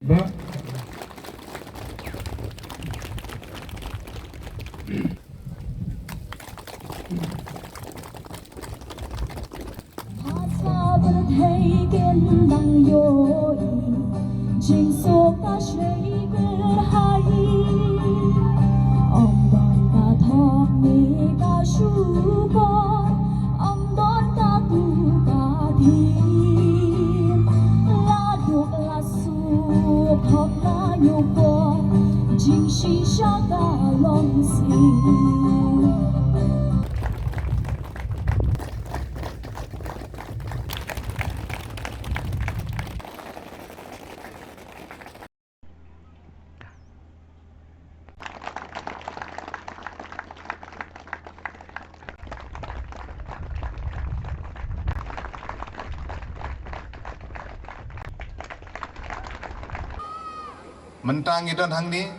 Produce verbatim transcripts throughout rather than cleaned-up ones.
Ba. Pyrthei kin dang ïohi jingsoh ka shei kyrhai. Ym don ka thok ne ka shukor, ym don ka tu ka thim. La duk la suk, hok la nyukor, jingshisha ka long sih. Mynta ngi don hangne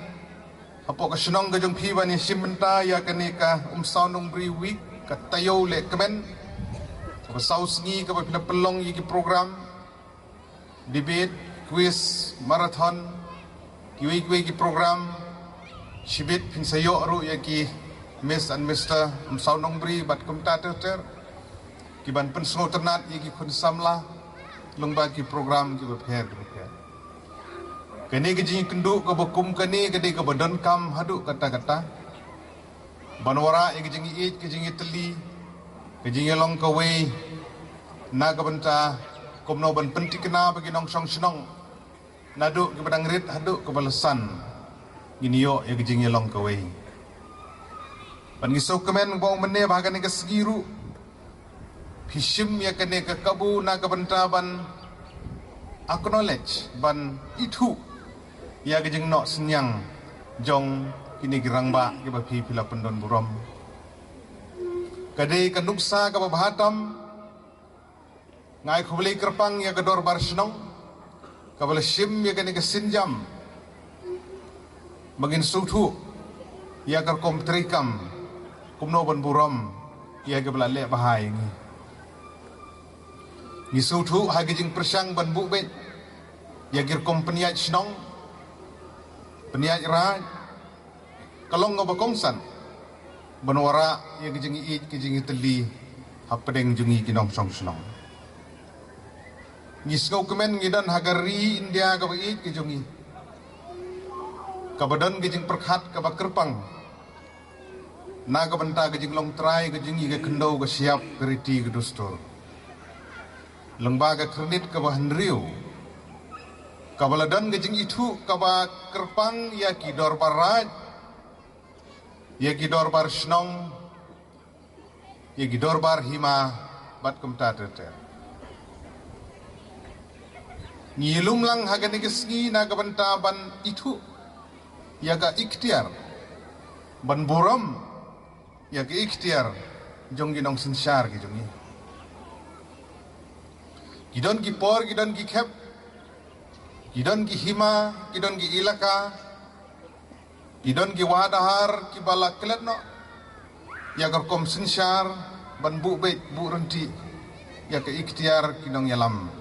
hapoh ka shnong ka jong phi ban ïashim bynta ïa kane ka Umsaw Nongbri Week, ka taïew leh kmen kaba saw sngi, kaba phi la pynlong ïa ki program debate, quiz, marathon, kiwei kiwei ki program. Shibit phin sa ïoh ruh ïa ki Miss and Mister Umsaw Nongbri bad kumta ter ter, ki ban pynsngewtynnat ïa ki khun samla lyngba ki program kiba pher kiba pher. Kane ka jingïakynduh kaba kum kane ka dei kaba donkam haduh katta katta, ban wanrah ïa ka jingïeit, ka jingïatylli, ka jingïalong kawei na ka bynta kumno ban pynthikna ba ki nongshong shnong, naduh kiba dang rit haduh kiba la san, ngin ïoh ïa ka jingïalong kawei. Bad ngi sngewkmen ba ong mynne ba ha kane ka sngi ruh phi shim ïa kane ka kabu na ka bynta ban acknowledge, ban ithuh ïa ka jingnoh synñiang jong kine ki rangbah kiba phi, phi la pyndon burom. Ka dei ka nuksa kaba bha tam. Nga ai khublei kyrpang ïa ka dorbar shnong kaba la shim ïa kane ka sienjam ba ngin sngewthuh ïa ka rukom treikam kumno ban burom ïa kiba la leh bha ïa ngi. Ngi sngewthuh ha ka jingpyrshang ban buh beit ïa ki rukom pynïaid shnong, pynïaid raid, ka long kaba kongsan ban wanrah ïa ka jingïeit, ka jingïatylli hapdeng jong ngi ki nongshong shnong. Ngi sngewkmen ngi don ha ka ri India kaba ïeit ka jong ngi, kaba don ka jingpyrkhat kaba kyrpang na ka bynta ka jinglong trai ka jong ngi, ka khyndew ka shyiap, ka riti ka dustur. Lyngba ka Khyrnit kaba hynriew, kaba la don ka jingithuh kaba kyrpang ïa ki dorbar raid, ïa ki dorbar shnong, ïa ki dorbar hima bad kumta ter ter. Ngi lum lang ha kane ka sngi na ka bynta ban ithuh ïa ka iktiar ban burom ïa ka iktiar jong ki nongsynshar ki jong ngi. Ki don ki por, ki don ki khep, ki don ki hima, ki don ki ilaka, ki don ki wahadhar kiba la klet noh ïa ka rukom synshar ban buh beit, buh ryntih ïa ka iktiar ki nongïalam.